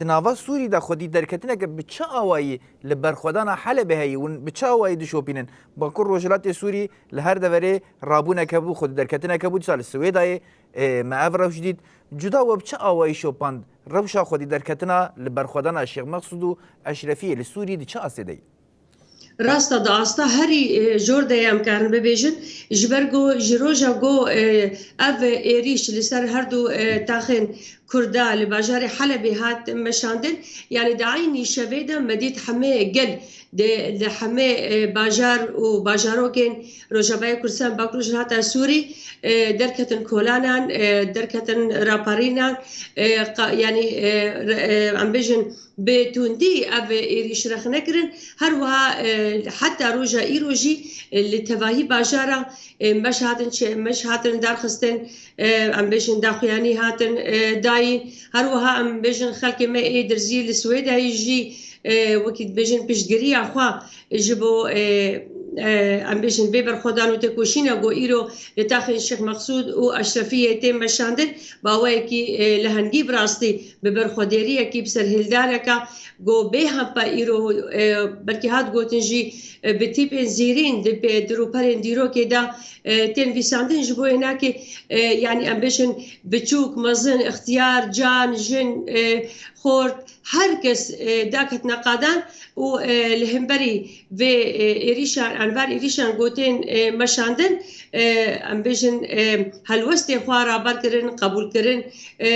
di nava Sûrî de xwedî derketineke bi çi awayî li berxwedana Helebê heye? Hûn bi çi awayî dişopînin? Bakur Rojhilatê Sûrî li her deverê rabûnek hebû, xwedî derketineke bû, dîsa li Swêdayê, e, me ev rewş dît. Cuda we bi çi awayî şopand? Rewşa xwedî derketina li berxwedana Şêx Meqsûd û Eşrefiyê li Sûrî di çi astê de ye? Rasta di asta herî, e, jor de ye em karin bibêjin, ji ber ku ji roja ku, e, ev êrîş li ser her du, e, taxên Kurda li bajarê Helebê hat meşandin, yanî di eynî şevê de me dît hemê gel di, di hemê, e, bajar û bajarokên Rojavayê Kurdistan, Bakur Rojhilata Sûrî, e, derketin kolanan, e, derketin raparînan, e, qa-, yanî, e, re-, e, em bêjin, bi tundî ev êrîş rexne kirin. Her wiha, e, heta roja îro jî, e, li tevahî bajara, e, meş hatin çe-, meş hatin darxistin, e, em bêjin daxuyanî hatin, e, dayîn. Her wiha em bêjin xelkê me ê Dirzî li Swêdayê jî, e, wekî dibêjin piştgiriya xwe ji bo, e, e, em bêjin vê berxwedan û têkoşîna ku îro li taxên Şêx Meqsûd û Eşrefiyê tê meşandin, bi awayekî, e, lehengî bi rastî bi berxwedêriyekî, bi serhildaneke ku bê hempa îro, e, belkî hat gotin jî, e, bi tîpên zêrîn di pê, di rûperên dîrokê de, e, tên vîsandin ji bo hinekê, e, yanî em bêjin biçûk, mezin, ixtiyar, can, jin, e, xort, her kes, e, daketine qadan û, e, li hemberî vê, e, êrîşan, anvar êrîşan gotên, e, meşandin, e, em bêjin, e, helwestê xwe rabar kirin, qebûl kirin, e,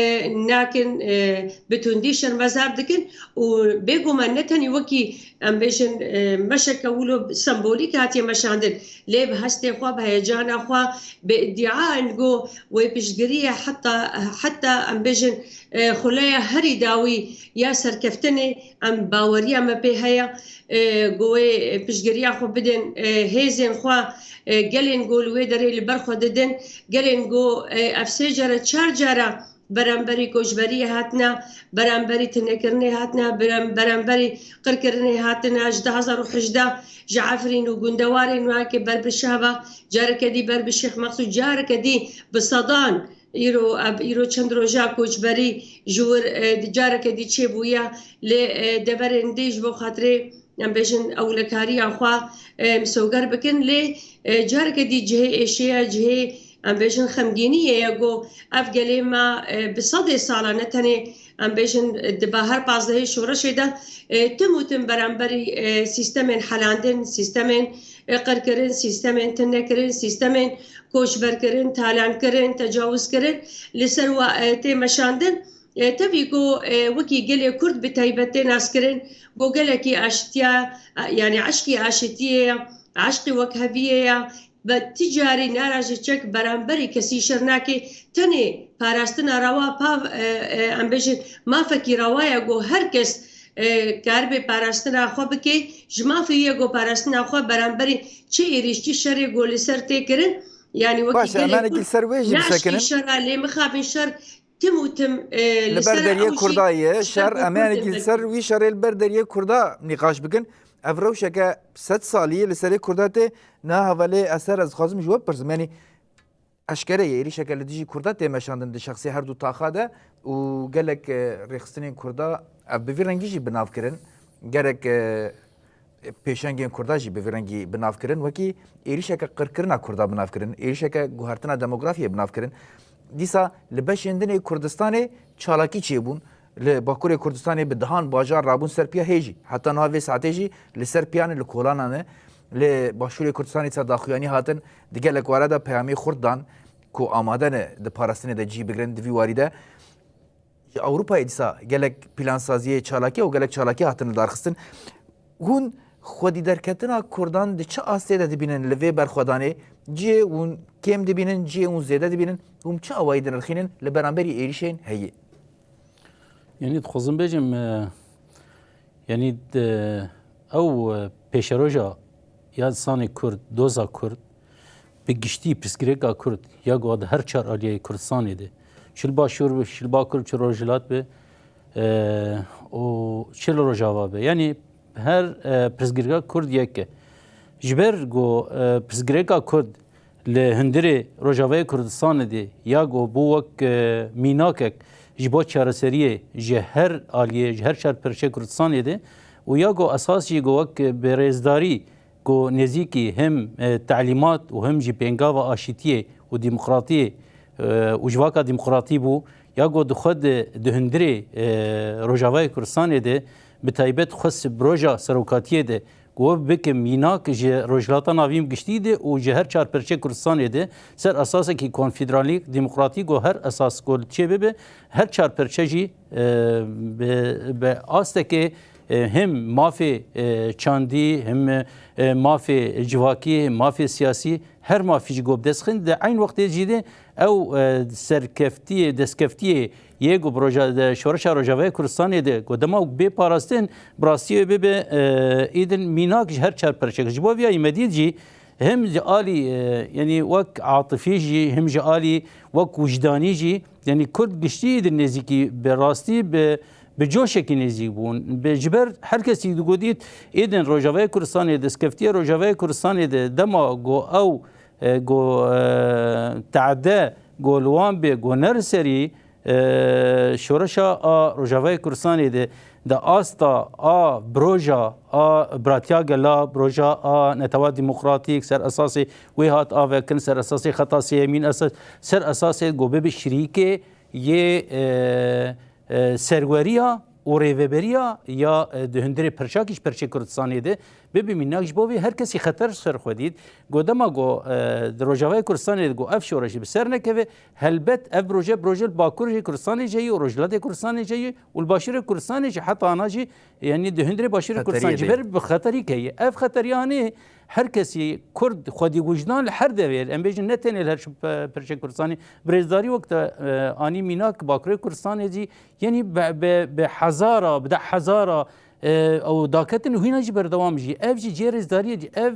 nakin, e, bi tundî şermezar dikin û bêguman ne tenê wekî, em bêjin, e, meşeke wilo sembolîk hatiye meşandin, lê bi hestê xwe, bi heyecana xwe, bi îdîayan ku wê piştgiriyê heta, heta em bêjin, e, xuleya herî dawî ya serkeftinê, em baweriya me pê heye, e, ku wê piştgiriya xwe bidin, e, hêzên xwe, e, gelên ku li wê derê li ber xwe didin, gelên ku, e, ev sê care, çar cara beramberî koçberiyê hatine, beramberî tunekirinê hatine, berem-, beramberî qirkirinê hatine, ji du hazar û hejdeh ji Efrîn û gundewarên weke ber bi Şehba, careke dî ber bi Şêx Meqsûd, careke dî bi sedan, îro, ev, îro çend roja koçberî ji wir, e, di careke dî çêbûye, lê, e, deverên dî ji bo xatirê, em bêjin, ewlekariya xwe, e, misoger bikin, lê, e, careke dî cihê êşê ye, cihê, em bêjin, xemgîniyê ye ku ev gelê me, e, bi sedê sala ne tenê, em bêjin, di bahar pazdehê şoreşê de, e, tim û tim beramberî, e, sîstemên helandin, sîstemên, e, qirkirin, sîstemên tunekirin, sîstemên koçberkirin, talankirin, tecawizkirin li ser we, e, tê meşandin. E, tevî ku, e, wekî gelê Kurd bi taybet tê naskirin, ku gelekî aşitiya, e, yanî eşkî aşitiyê ye, eşqî wekheviyê ye, bi ti carî nara ji çek beramberî kesî şer nake, tenê parastina rewa pav, e, e, em bêjin mafekî rewa ye ku her kes, e, karibe parastina xwe bike, ji mafê wî ye ku parastina xwe beramberî çi êrîş, çi şerê ku li ser tê kirin, yanî wekî Baş e, gelê emanekî Kurd ser wê jî naşkî bisekinin. Şer e, lê mixabin şer tim û tim, e, li Li ber ser deriyê ew jî Kurda ye, şer şer, bi em Kurd yanekî li ser dibin. Wî şerê li ber deriyê Kurda nîqaş bikin. Ev rewşeke sed salî ye li serê Kurda tê, niha hevalê Eser, ez dixwazim ji we bipirsim. Yanî eşkere ye, êrîşeke li dijî Kurda tê meşandin di şexsê her du taxa de û gelek, e, rêxistinên Kurda ev bi vî rengî jî bi nav kirin. Gerek, e, pêşengên Kurda jî bi vî rengî bi nav kirin, wekî êrîşeke qirkirina Kurda bi nav kirin, êrîşeke guhertina demografiyê bi nav kirin. Dîsa li beşên din ê Kurdistanê çalakî çêbûn. Li Bakurê Kurdistanê bi dehan bajar rabûn ser piya hê jî. Heta niha vê saetê jî li ser piya ne, li kolanan ne. Li Başûrê Kurdistanê dîsa daxuyanî hatin, di gelek were de peyamê xurt dan ku amade ne di parastinê de cî bigirin di vî warî de. Ji Ewropayê dîsa gelek plansaziyê çalakî û gelek çalakî hatin lidarxistin. Hûn xwedî derketina Kurdan di çi astê de dibînin li vê berxwedanê? Cihê hûn kêm dibînin, cihê hûn zêde dibînin? Hûn bi çi awayî dinirxînin li beramberî êrîşên heyî? Yanî dixwazim bêjim, e, yanî de, ew, e, pêşeroja ya însanê Kurd, doza Kurd, bi giştî pirsgirêka Kurd ya ku di her çar aliyê Kurdistanê de, çi li Başûr be, çi li Bakur, çi Rojhilat be, e, û çi li Rojava be. Yanî her, e, pirsgirêka Kurd yek e. Ji ber ku, e, pirsgirêka Kurd li hundirê Rojavayê Kurdistanê de ya ku bû wek, e, mînakek ji bo çareseriyê ji her aliyê, ji her çar perçe Kurdistanê de û ya ku esas jî ku wek, e, bi rêzdarî ku nêzîkî him, e, telîmat û him jî pêngava aşîtiyê û demokratiyê, e, û civaka demokratî bû, ya ku di xwe de di hundirê, e, Rojavayê Kurdistanê de bi taybet xwe si-, bi roja serokatiyê de ku ev bike mînak ji Rojhilata Navîn giştî de û ji her çar perçe Kurdistanê de ser esasekî konfederalî demokratî ku her esas ku çê bibe, her çar perçe jî, e, bi, bi astekê, e, him mafê, e, çandî, him, e, mafê civakî, him mafê siyasî, her mafî jî ku bi dest xin, di eyn wextê jî de ew, e, serkeftiyê, destkeftiyê yê ku bi roja-, de şoreşa Rojavayê Kurdistanê de ku dema bê parastin, bi rastî wê bibe, e, îdin mînak ji her çar perçek. Ji bo vîya me dît jî him ji alî, e, yanî wek atifî jî, him ji alî wek wijdanî jî, yanî Kurd giştî îdin nêzîkî bi rastî bi, bi coşekî nêzîk bûn. Bi, ji ber her kesî digotît, îdin Rojavayê Kurdistanê, destkeftiyê Rojavayê Kurdistanê de dema ku ew, e, ku, e, te'de ku li wan bê ku ne li serî, e, şoreşa a Rojavayê Kurdistanê de di asta a bi roja a biratiya gela, bi roja a netewa demokratîk ser esasê wê hat avekirin, ser esasê xeta sêyemîn, esa-, ser esasê ku bibe şirîkê yê, e, e, serweriya û rêveberiya ya, e, di hundirê perçakî ji perçê Kurdistanê de bibe mînak. Ji bo vê her kesî xeter ser xwe dît. Got dema ku, e, di Rojavayê Kurdistanê de ku ev şoreşî bi ser nekeve, helbet ev proje, proje li Bakurê Kurdistanê jî ye û Rojhilatê Kurdistanê jî ye û li Başûrê Kurdistanê jî, heta ana jî, yanî di hundirê Başûrê Kurdistanê jî ber bi xeterî keye. Ev xeteriyanê her kesî Kurd xwedî wijdan li her devê, em bêjin ne tenê li her şu pe-, perçê Kurdistanê, bi rêzdarî wek te, e, anî mînak Bakurê Kurdistanê jî, yanî bi, bi, bi hezara, bi deh hezara, e, ew daketin û hîna jî berdewam jî. Ev jî cihê rêzdariyê jî, ev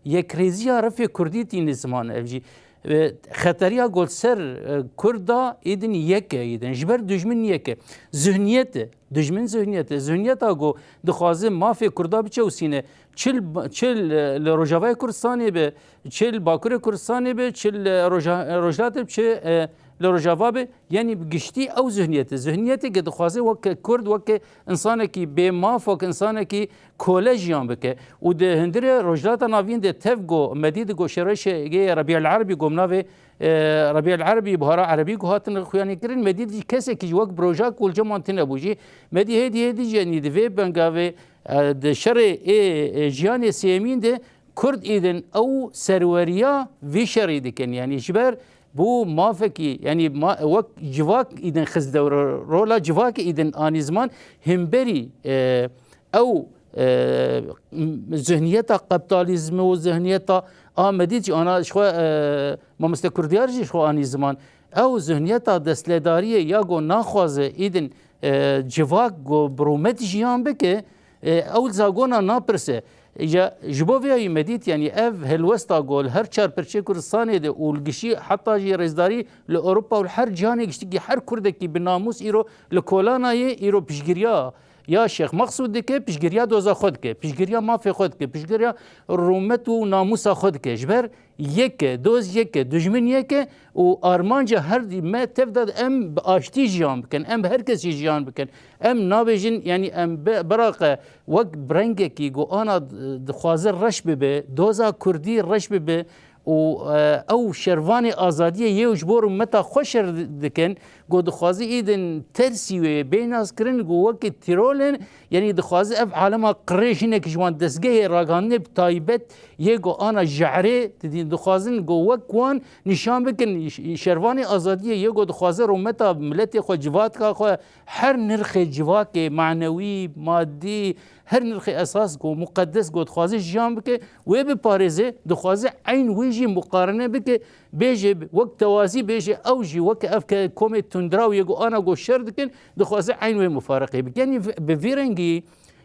yekrêziya refê Kurdî tîne ziman ev jî. E, xeteriya ku li ser, e, Kurda îdin yek e, îdin ji ber dijmin yek e. Zihniyet e. Dijmin zihniyet e. Zihniyeta ku dixwaze mafê Kurda biçewsîne. Çi li, çi li, li Rojavayê Kurdistanê be, çi li Bakurê Kurdistanê be, çi li Roja-, Rojhilatê be, çi, e, li Rojava be. Yanî bi giştî ew zihniyet e. Zihniyetê ku dixwaze weke Kurd, weke însanekî bêmaf, weke însanekî kole jiyan bike. Û di hundirê Rojhilata Navîn de tev ku me dî di ku şoreşê yê Rebîul Erebî ku bi navê, e, Rebîul Erebî, Buhara Erebî ku hatin xuyanî kirin, me dî jî kesekî jî wek bi rojak û li cem wan tune bû jî. Me dî hêdî hêdî jî, yanî di vê bengavê, e, di şerê ê, e, jiyanê sêyemîn de Kurd îdin ew serweriya vî şerî dikin. Yanî ji ber bû mafekî, yanî ma-, wek civak îdin xist dewre, rola civakê îdin anî ziman, himberî, e, ew, e, m-, zihniyeta kapitalizmê û zihniyeta Amedî jî ana ji xwe, e, mamoste Kurdiyar jî ji xwe anî ziman. Ew zihniyeta destlêdariyê ya ku naxwaze îdin, e, civak ku bi rûmet jiyan bike, e, ew zagona napirse. Ya, ji bo vê yayî me dît, yanî ev helwesta ku li her çar perçê Kurdistanê de û li gişî heta jî rêzdarî li Ewropa û li her cîhanê giştikî her Kurdekî bi namûs îro li kolana yê, îro piştgiriya ya Şêx Meqsûd dike, piştgiriya doza xwe dike, piştgiriya mafê xwe dike, piştgiriya rûmet û namûsa xwe dike. Ji ber yek e, doz yek e, dijmin yek e û armanca her di-, me tev de em bi aştî jiyan bikin, em bi her kesî jiyan bikin. Em nabêjin, yanî em bi-, biraqe wek bi rengekî ku ana d-, dixwaze reş bibe, doza Kurdî reş bibe û, e, ew şervanê azadiyê yê ji bo rûmeta xwe şer di-, dikin, ku dixwaze îdin tersî wê bê naskirin, ku wekî tîrol in, yanî dixwaze ev alema qirêj hinek ji wan destgehê ragihandinê bi taybet yê ku ana jehrê didin, dixwazin ku wek wan nîşan bikin, ş-, şervanê azadiyê yê ku dixwaze rûmeta miletê xwe, civaka xwe, her nirxê civakê, manewî, madî, her nirxê esas ku muqedes ku dixwaze jiyan bike, wê biparêze, dixwaze eyn wî jî muqarene bike, bêje wek tewazî bêje, ew jî wek ev ke komê tundra û yê ku ana ku şer dikin, dixwaze eyn wê mufareqê bike. Yanî bi vî rengî,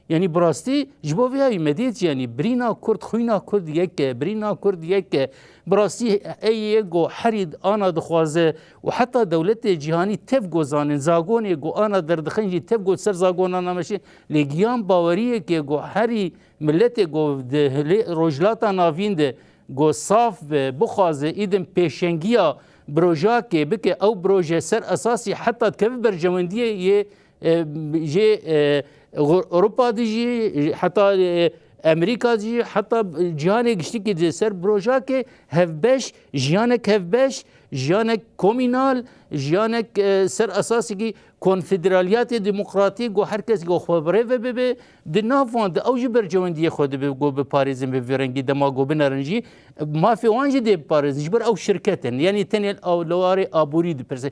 yanî bi rastî ji bo vê yayî me dît, yanî birîna Kurd, xwîna Kurd yek e, birîna Kurd yek e. Bi rastî ey yê ku herî ana dixwaze û heta dewletê cîhanî tev ku zanin, zagonê ku ana derdixin jî tev ku ser zagona nameşin, lê giyan baweriyekê ku herî miletê ku di hilê Rojhilata Navîn de ku saf be, bixwaze îdin pêşengiya projakê bike, ew proje ser esasî heta dikeve berjewendiyê yê, e, jê, e, Ewro-, Ewropa de jî, heta, e, Amerîka de jî, heta cîhanê giştikî de ser projakê hevbeş, jiyanek hevbeş, jiyanek komînal, jiyanek, e, ser esasekî konfederaliyatê demokratîk, ku her kes ku xwe bi rê ve bibe, di nav wan de ew jî berjewendiyê xwe dibe, ku biparêzin bi vî rengî dema ku binerin jî, mafê wan jî dê biparêzin. Ji ber ew şirket in. Yanî tenê ew li warê aborî dipirse.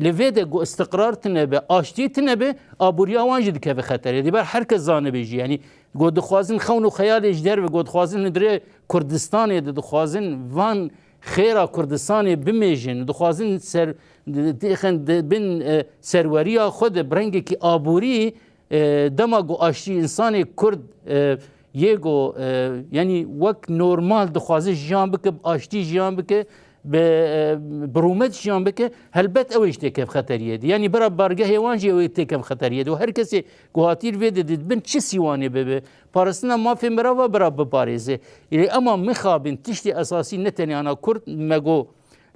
Li vê de ku istiqrar tine be, aştî tine be, aboriya wan jî dikeve xeterê. Dê ber her kes zanibe jî. Yanî ku dixwazin xewn û xeyalê ji derve, ku dixwazin hundirê Kurdistanê de, dixwazin van xêra Kurdistanê bimêjin, dixwazin ser, dixin di bin, e, serweriya xwe de bi rengekî aborî, e, dema ku aştî însanê Kurd, e, yê ku, e, yanî wek normal dixwaze jiyan bike, bi aştî jiyan bike, bi, e, bi rûmet jiyan bike, helbet ew ê jî têkev xeteriyê de. Yanî bira bargehê wan jî ew ê têkev xeteriyê de. Û her kesê ku hatî li vê de dibin çi sîwanê bibe, parastina mafê mirava bira biparêze. Lê ema mixabin tiştê esasî ne tenê ana Kurd me got.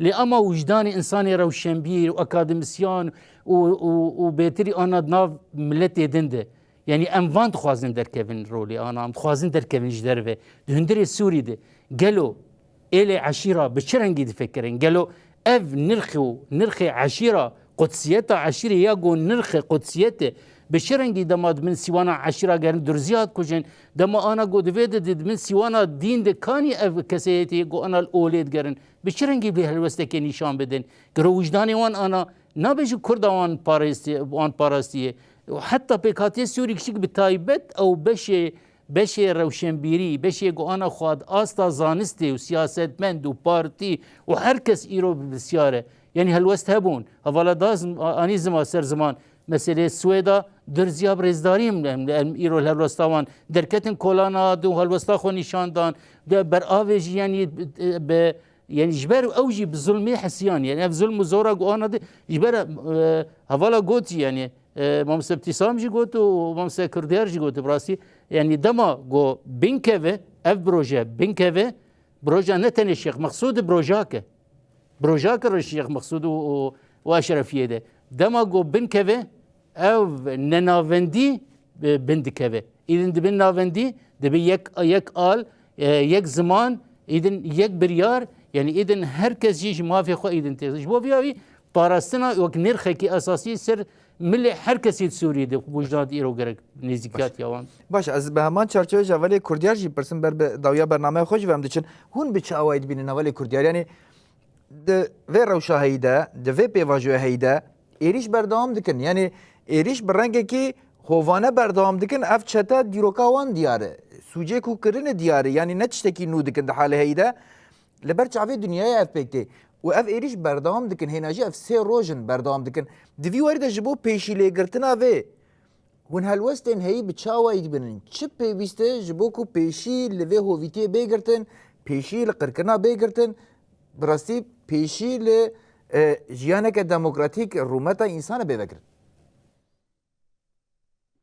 Lê ema wijdanê însanê rewşenbîr û akademisyan û, û, û bêtirî ana di nav miletê din de. Yanî em van dixwazin derkevin rolê ana, em dixwazin derkevin ji derve. Di hundirê Sûrî de gelo êlê eşîra bi çi rengî difikirin? Gelo ev nirx û nirxê eşîra, qudsiyeta eşîrê ya ku nirxê qudsiyetê bi çi rengî dema di bin sîwana eşîra gerin durzî hat kujin, dema ana ku divê de di bin sîwana dîn de kanî ev keseyetê ku ana li olê digerin, bi çi rengî vê helwestekê nîşan bidin? Giro wijdanê wan ana nabe ji Kurda wan parêstiye, wan parastiye. Û heta pêkhatiye Sûrî kişik bi taybet ew beşê, beşê rewşenbîrî, beşê ku ana xwe di asta zanistê û siyasetmend û partî û her kes îro bi bisyar e. Yanî helwest hebûn. Hevala da zim-, a-, anî zima ser ziman. Meselê Swêda durziya bi rêzdarî em, em, em îro li helwesta wan derketin kolana di û helwesta xwe nîşan dan. De ber avê jî yanî, e, bi Yanî ji ber ew jî bi zulmê hesiyan, yanî ev zulm û zora ku ana di, ji ber, e, hevala gotî, yanî, e, Mamoste Îbtîsam jî got û Mamoste Kirdiyar jî got, bi rastî, yanî dema ku binkeve, ev proje binkeve, proje ne tenê Şêx Mexsûd, projak e. Projak e Şêx Mexsûd û, û, û Eşrefiyê de. Dema ku binkeve, ev nenavendî, e, bin dikeve. Îdin dibin navendî, dibe yek, yek al, e, yek ziman, îdin yek biryar, yanî îdin her kes jî ji mafê xwe îdin tê. Ji bo vîya wî parastina wek nirxekî esasî ser milê her kesî di Sûriyê de wijdan îro gerek nêzîkiyatiya wan. Baş, ez bi heman çarçoyê ji hevalê Kurdiyar jî pirsim ber bi dawiya bernameya xwe jî ve em diçin. Hûn bi çi awayî dibînin hevalê Kurdiyar? Yanî di vê rewşa heyî de, di vê pêvajoya heyî de êrîş berdewam dikin. Yanî êrîş bi rengekî hovane berdewam dikin. Ev çete dîroka wan diyar e. Sûcê ku kirine diyar e. Yanî ne tiştekî nû dikin di halê heyî de. Li ber çavê dinyayê ev pêk tê. Û ev êrîş berdewam dikin. Hêna jî ev sê roj in berdewam dikin. Di vî warî de ji bo pêşîlêgirtina vê Hûn helwestên heyî bi çi awayî dibînin? Çi pêwîst e ji bo ku pêşî li vê hovîtiyê bê girtin, pêşî li qirkirina bê girtin, bi rastî pêşî li, e, jiyaneke demokratîk, rûmeta însanê bê vekirin?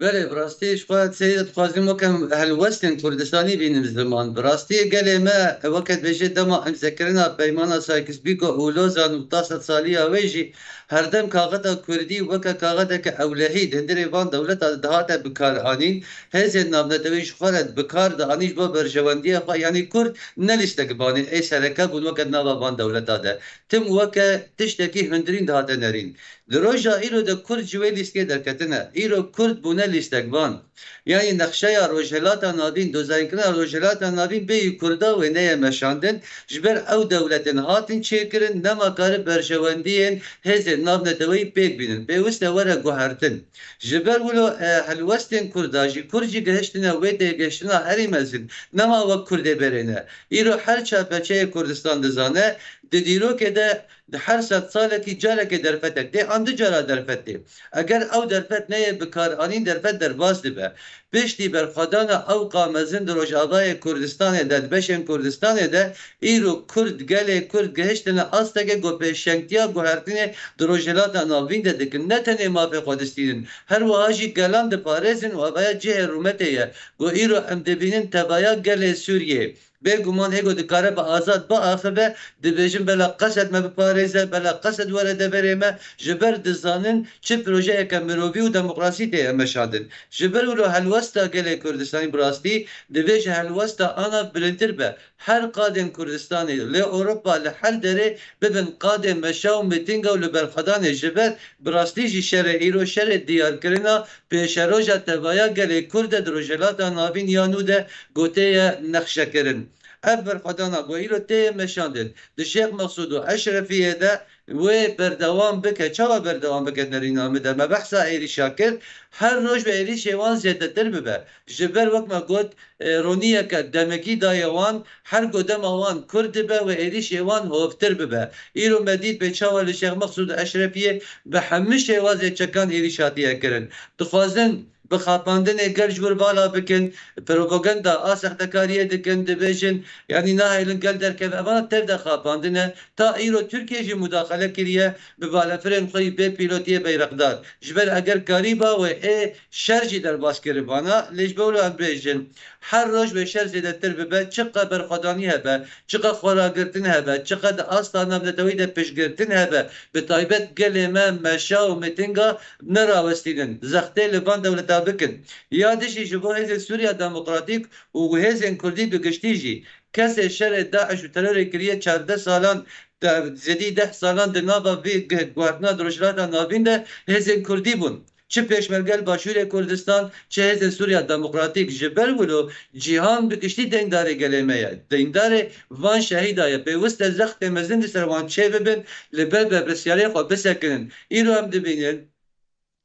Belê, bi rastî ji xwe seyda dixwazim weke helwestên Kurdistanî bînim ziman. Bi rastî gelê me weke dibêje dema îmzekirina Peymana Sykes-Picot û Lozan û ta sedsaliya wê jî Herdem kaxeta kurdî weke kaxeteke ewlehî di hundirê van dewleta de dihate bikaranîn, hêzên navnetewî ji xwe re bi kar dianî ji bo berjewendiyê xwe, yanî kurd ne lîstek banê ê sereke bûn weke di nava van dewleta de. Tim weke tiştekî hundirîn dihate nerîn. Di roja îro de kurd ji wê lîstikê derketine. Îro kurd bûne lîstek van. Yanî nexşeya Rojhilata Navîn, dozayinkirina Rojhilata Navîn bêyî Kurda wê neye meşandin, ji ber ew dewletin hatin çêkirin, nema kare berjewendiyên hêzên navneteweyî pêk bînin. Pêwist e were guhertin. Ji ber wilo, e, helwestên Kurda jî, Kurd jî gihiştine wê têgihiştina herî mezin, nema wek Kurdê berê ne. Îro her çar peçeyê Kurdistan dizane, di dîrokê de di her sed salekî carekê derfetek tê, an du cara derfet tê. Eger ew derfet neyê bikaranîn, derfet derbas dibe. Piştî berxwedana ewqa mezin di Rojavayê Kurdistanê de, di beşên Kurdistanê de, îro Kurd, gelê Kurd gihiştine asteke ku pêşengtiya guhertinê di Rojhilata Navîn de dikin. Ne tenê mafê xwe distînin, her wiha jî gelan diparêzin û evaya cihê rûmetê ye ku îro em dibînin tevaya gelê Sûriyeyê. Bêguman hêgo dikare bi azad biaxive, dibêjin bela qesed me biparêze, bela qesed were deverê me, ji ber dizanin çi projeyeke mirovî û demokrasî tê meşandin. Ji ber wilo helwesta gelê Kurdistanî bi rastî divê ji helwesta ana bilindtir be. Her qadên Kurdistanê, li Ewropa, li her derê bibin qadê meşa û mîtînga û li berxwedanê ji ber bi rastî jî şerê îro şerê diyarkirina pêşeroja tevaya gelê Kurd e di Rojhilata Navîn ya nû de gotê ye nexşekirin. Ev berxwedana ku îro tê meşandin di Şêx Meqsûd û Eşrefiyê de wê berdewam bike. Çawa berdewam bike nerîna min de? Me behsa êrîşa kir. Her roj bi êrîşê wan zêdetir bibe. Ji ber wek me got, e, roniyeke demekî daye wan, her ku dema wan kurt dibe wê êrîşê wan hovtir bibe. Îro me dît bê çawa li Şêx Meqsûd û Eşrefiyê bi hemû şêwazê çekan êrîş hatiye kirin. Dixwazin bi xapandinê gel ji wir vala bikin, propaganda a sextekariyê dikin, dibêjin, yanî nahêlin gel derkeve. Evana tev de xapandin e. Ta îro Tirkiye jî mudaxele kiriye bi balefirên xwe yî bê pîlotiyê beyraqdar. Ji ber eger karîba wê ê şer jî derbas kiribana, lê ji ber wilo em bêjin, her roj wê şer zêdetir bibe, çiqa berxwedanî hebe, çiqa xweragirtin hebe, çiqa di asta navneteweyî de piştgirtin hebe, bi taybet gelê me meşa û mîtînga nerawestînin, zextê li van dewleta bikin. Ya dijî ji bo hêzên Sûriya Demokratîk û hêzên Kurdî bi giştî jî, kesê şerê DAIŞ û terorê kiriye çardeh salan, de, zêdî deh salan di nava vê guhertina di Rojhilata Navîn de hêzên Kurdî bûn. Çi pêşmerge li Başûrê Kurdistan, çi hêzên Sûriya Demokratîk. Ji ber wilo cîhan bi giştî deyndarê gelê me ye. Deyndarê van şehîda ye. Pêwist e zextê mezin li ser wan çêbibin, li ber berpirsyariyê xwe bisekinin. Îro em dibînin,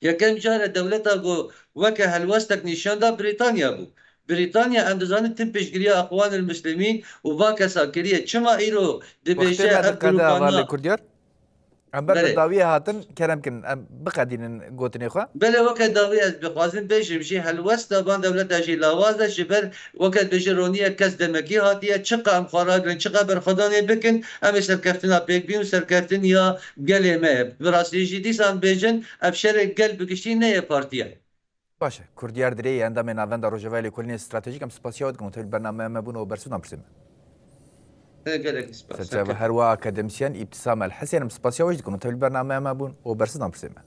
yekem car e dewleta ku weke helwestek nîşan da Brîtanya bû. Brîtanya, em dizanin, tim piştgiriya Exwanil Muslimîn û va kesa kiriye. Çima îro dibêje ev grûpana? Em ber bi dawiyê hatin, kerem kin, em biqedînin gotinê xwe. Belê, weke dawî ez dixwazim bêjim jî, helwesta van dewleta jî lawaz e, ji ber weke dibêje roniyek kes demekî hatiye, çiqa em xwe ragirin, çiqa berxwedanê bikin, em ê serkeftina pêk bîn û serkeftin ya gelê me ye. Bi rastî jî dîsan bêjin, ev şerê gel bi giştî ne yê partiye. Baş e. Kurdiyar Dirê yê endamê Navenda Rojavayê Lêkolînê Stratejîk, em spasiya we dikin ku tevlî bernameya me bûn û bersivan pirsê me. Gelek spas. Serçave. Her wiha akademîsyen Îbtisam El Hesên, em spasiya we jî dikin ku tevlî bernameya me bûn û bersivan pirsê me.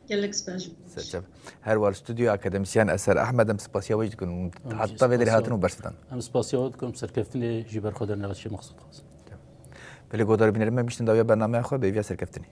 Gelek spas ji bo. Serçave. Her wiha li stûdyoya akademîsyen Eser Ehmed, em spasiya we jî dikin heta vê derê hatin û bersivan. Em spasiya we dikin, serkeftinê ji ber xwe dernexa Şêx Meqsûd Xasan. Belê, guhdarê bînerê me, em gihîştin dawiya bernameya xwe, bi hêviya serkeftinê.